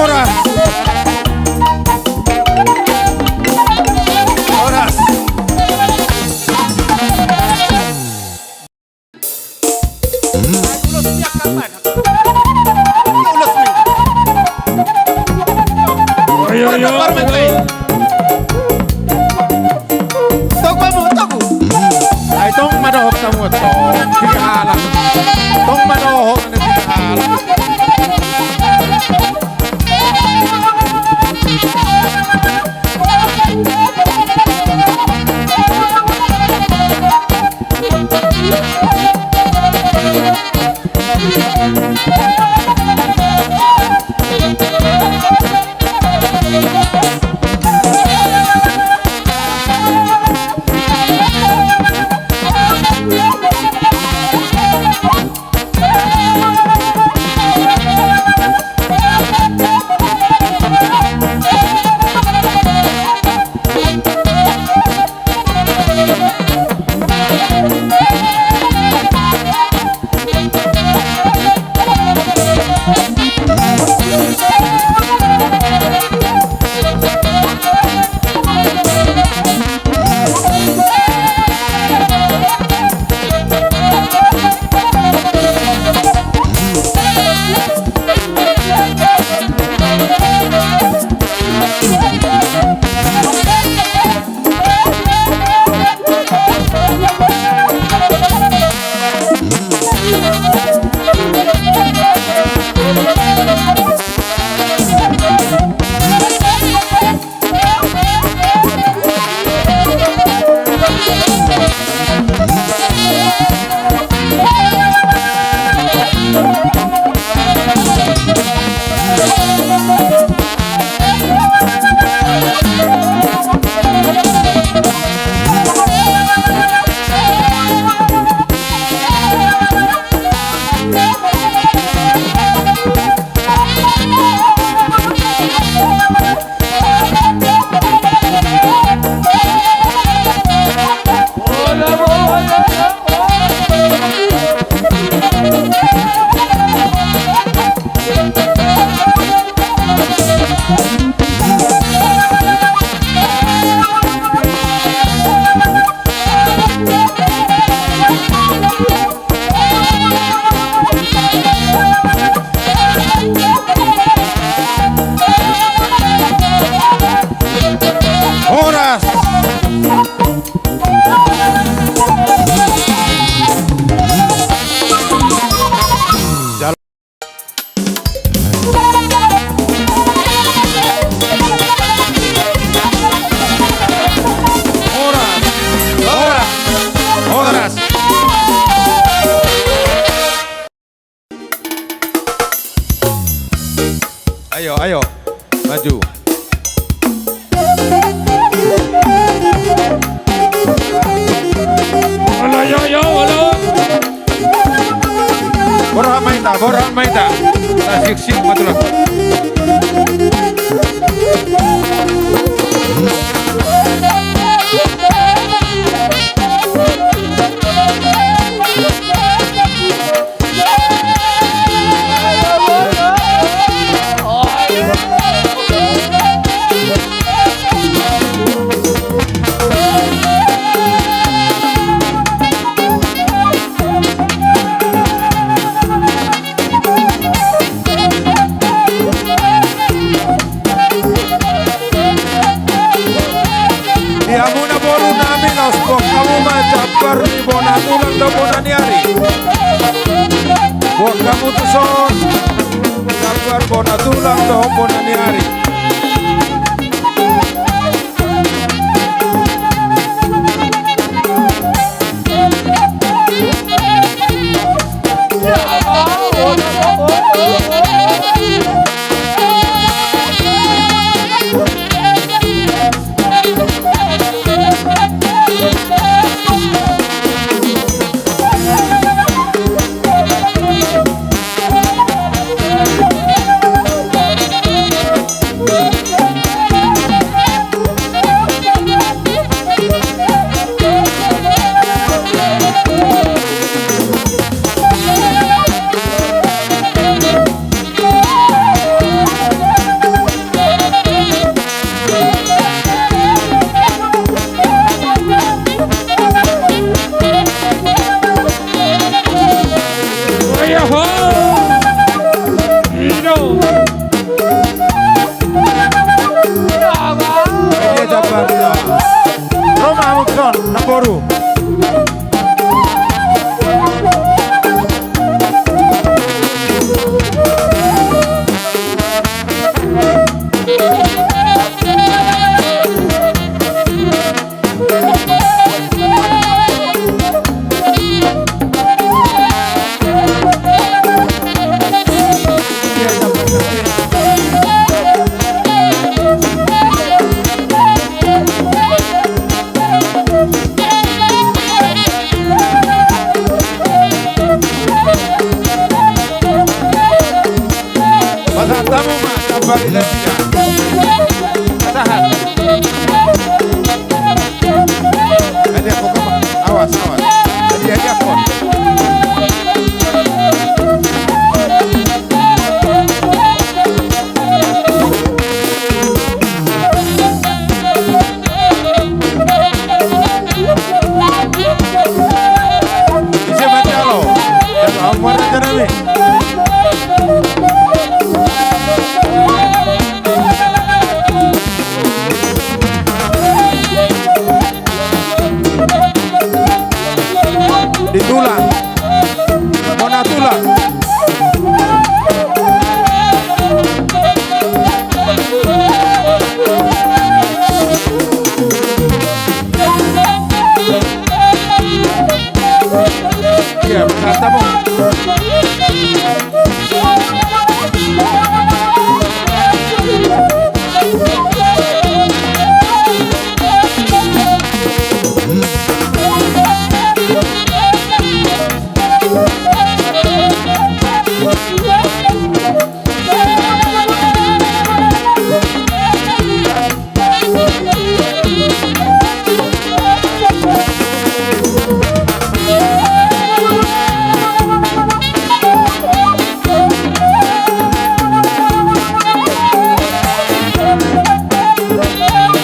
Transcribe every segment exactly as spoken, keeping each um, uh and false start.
Horas. Horas. Ayo, ayo, ayo. Tong ma, tong. Ai tong ma dohot hamu, tong. Tiga halak. Tong ma dohot, tiga halak. Horas. Horas. Horas. Horas. Ayo, ayo. Maju. Olo, yo, yo, olo. Borhat ma hita, borhat ma hita. Tasiksik ma tulang. Di hamuna boru nami, laos boan hamu ma jambar ni bona tulang dohot bona ni ari. Boan hamu tuson jambar bona tulang dohot bona ni ari. Tahan. Hadiahon ma. Awas, awas. Hadiah, hadiahon. Ise manjalo? Jalo, au ma raja nami. Di tulang. Bona tulang. Iya, mantap, Bang.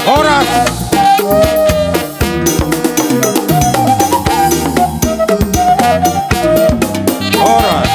Horas. Horas.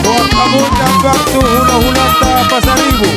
Buat hamu dampak tu hulahulanta Pasaribu.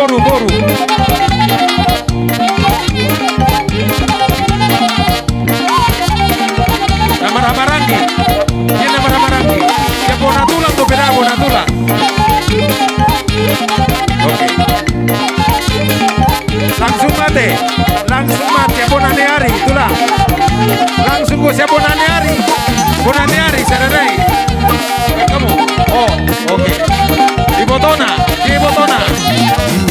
Boru, boru. Na marhahamaranggi. Dia na marhahamaranggi. Sian bona tulang dope da, bona tulang. Oke. Langsung ma ate. Langsung ma ate. Bona ni ari, tulang. Langsung ma sian bona ni ari. Bona ni ari, sada nai. Kamu. Oh, oke. Ibotona, dia ibotona.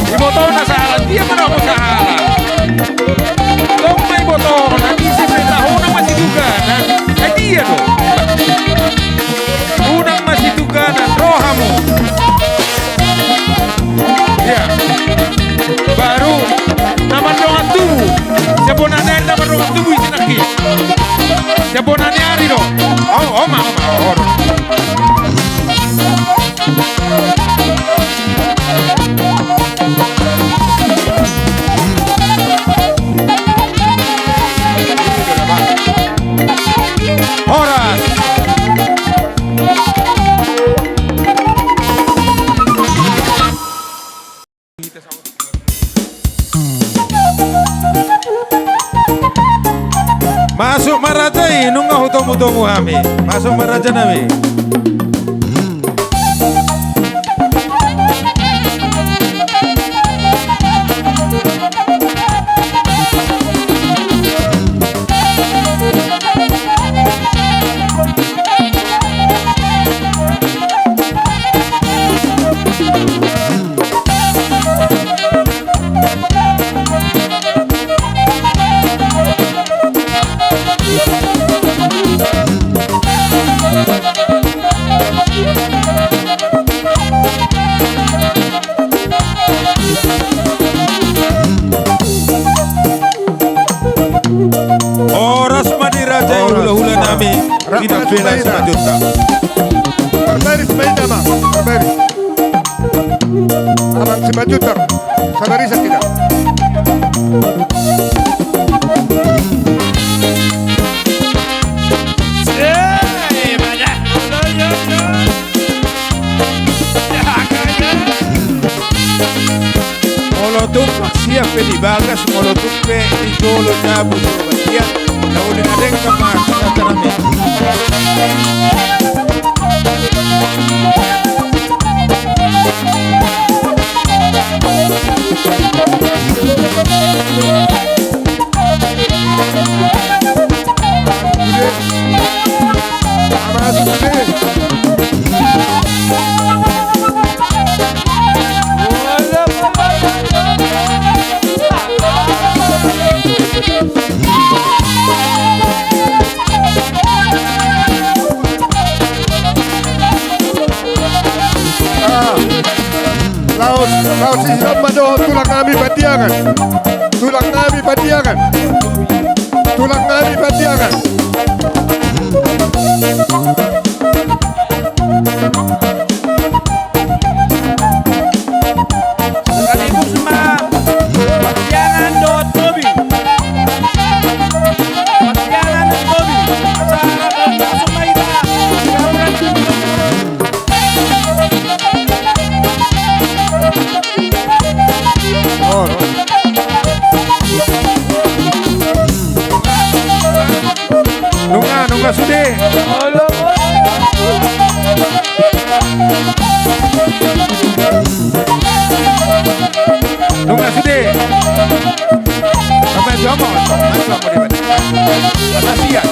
Ibotona sahala, dia ma na sahala. Tong ma ibotona, dia si peta, unang masitugana. Eh, dia do. Unang masitugana, rohamu. Iya. Baru na mardongan tubu. Sian bona ni ari na mardongan tubu i si nangkin. Sian bona ni ari do. Oh, oh, ma, oh, ma, oh. Horas. Masuk ma raja i, nunga hutomutomu hami. Masuk ma raja nami. Horas ma di raja i, horas, hulahula nami. Ra-, di na, ra-, pena ra-, Simanjuntak. Barbaris ma ita ma, barbaris. Amang Simanjuntak, sabar i sahita. Molo tung siap pe di bagas, molo tung pe di jolo jabu jolo bagian, na uli na dengka ma, na tarame. Ah, laos, laos isi ma dohot tulang nami Pandiangan. Tulang nami Pandiangan. Tulang nami Pandiangan. Sekaligus ma Pandiangan dohot Tobi. Pandiangan dohot Tobi. Asa langsung ma hita. Nunga, nunga sude. Nunga sude. Apa itu apa? Apa itu apa di mana? Apa sih ya?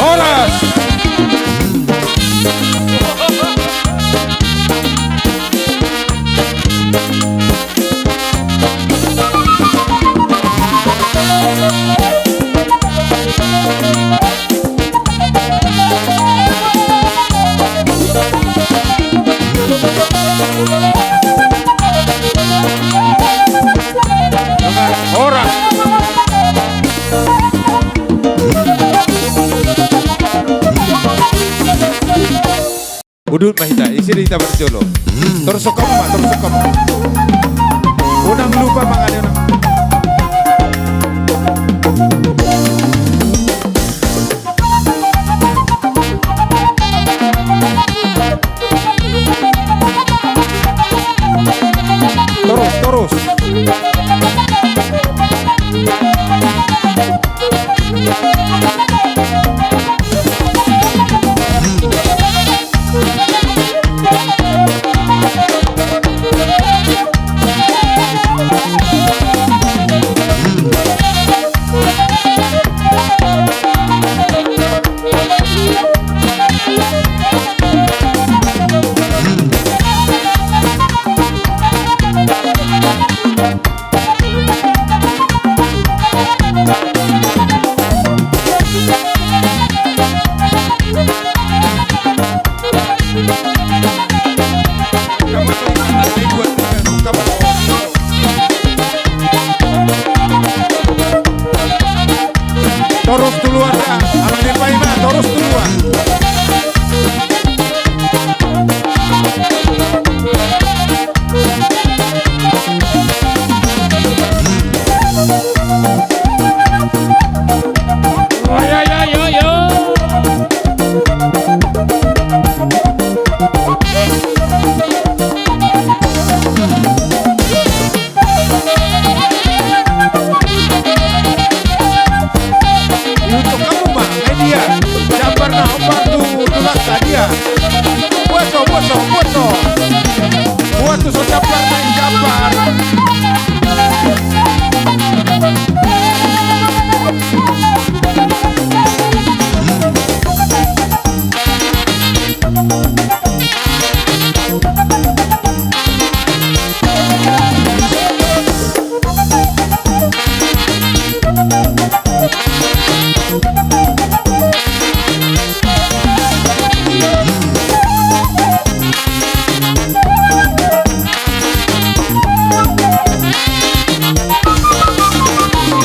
Horas. Horas. Udut ma hita, isi do hita parjolo. Torus hamu ma, torus hamu. Unang lupa mangan, unang. Torus, torus. Torus tu luar da, anak ni paima, torus tu luar. Ihuthon hamu ma, eh, dia. Jambar na hombar tu, tu lata dia. Buat so, buat so, buat so. Buat tu so jambar na jambar.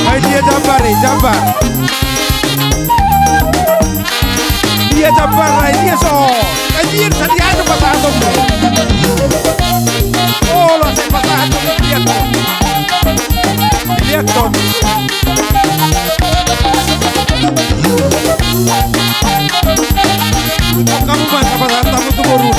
Ai dia jambar, eh, jambar. Dia jambar, ai dia so. Ai dia sadia do pasahaton. Olo, sai pasahaton, lihat. Lihat, Ton. Hamu ma, pasahat hamu tu boru.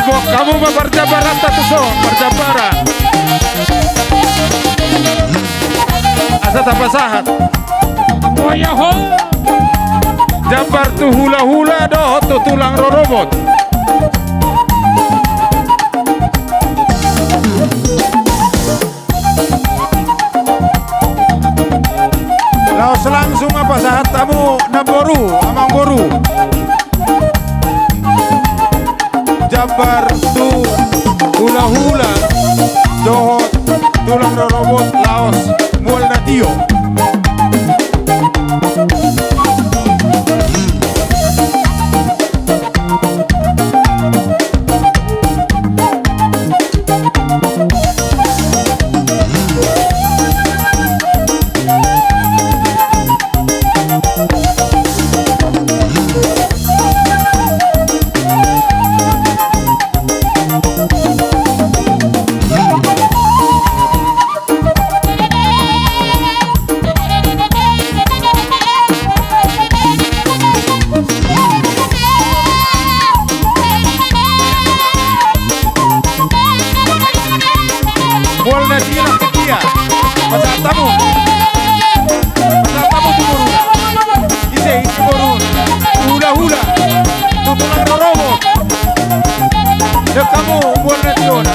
Boan hamu ma parjambaranta tuson, parjambaran. Asa tapasahat. Oya ho. Jambar tu hulahula dohot tu tulang rorobot. Laos langsung ma pasahat hamu namboru, amangboru. Jambar tu hulahula dohot tulang rorobot laos mual na tio. Mual na tio, na tio. Pasahat hamu. Pasahat hamu tu boruna. Ise, ise boruna. Hulahula. Tu tulang rorobot. Dek hamu mual na tiona.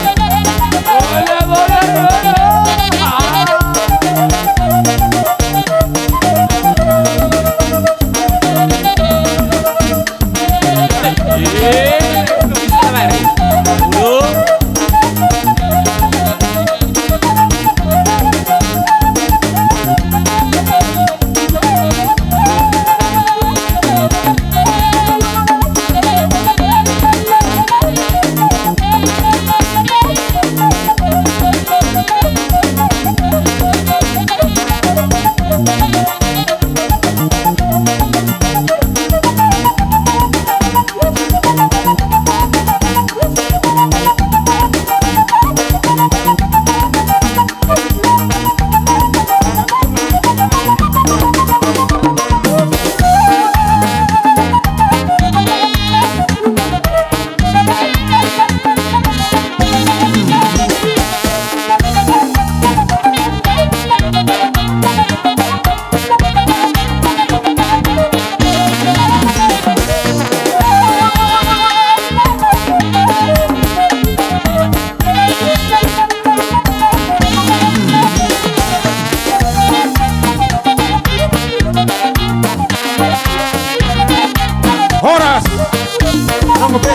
Horas. Nunggu pe.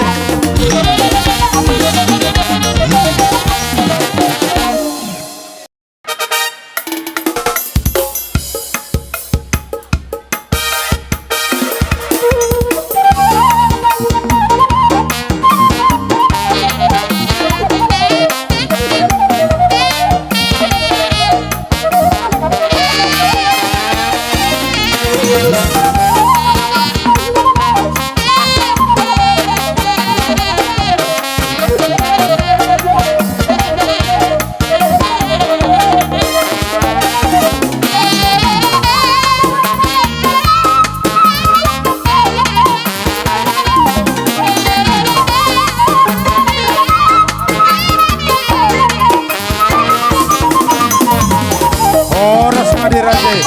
Horas ma di raja i.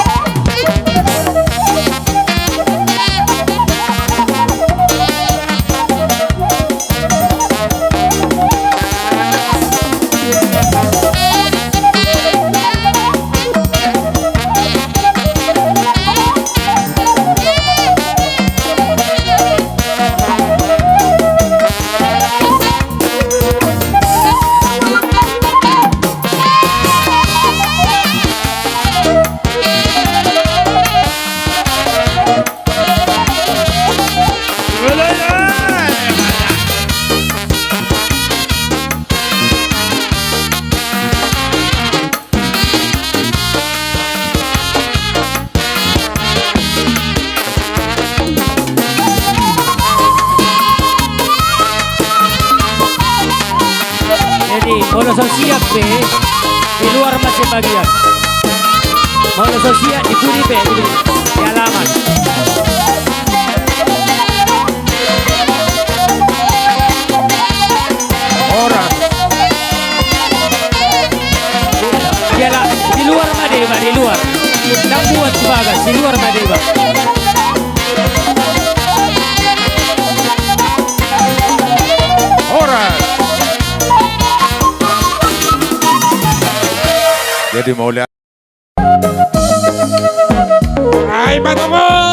Jadi, molo so siap pe, di luar ma sebagian. Molo so siap, di pudi pe, di, di halaman. Bagas, siluar ma deba. Horas. Jadi mauliate. Ai ma tongon.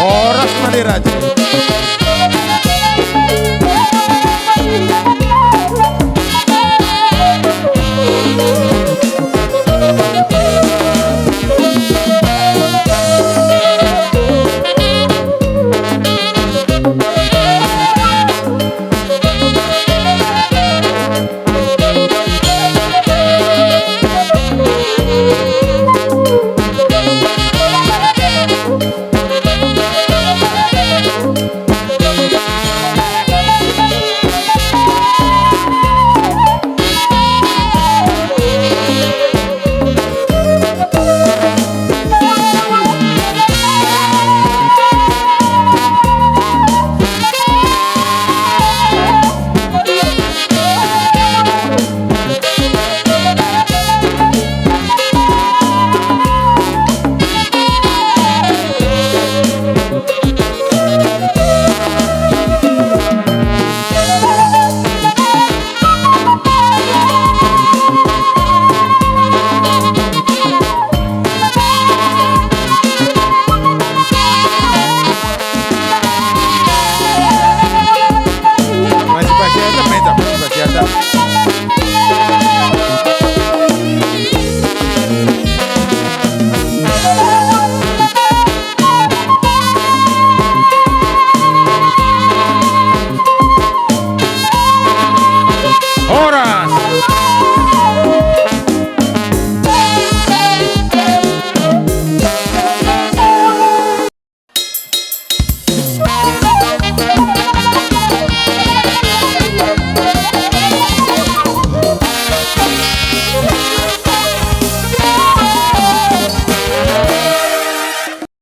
Horas ma di raja.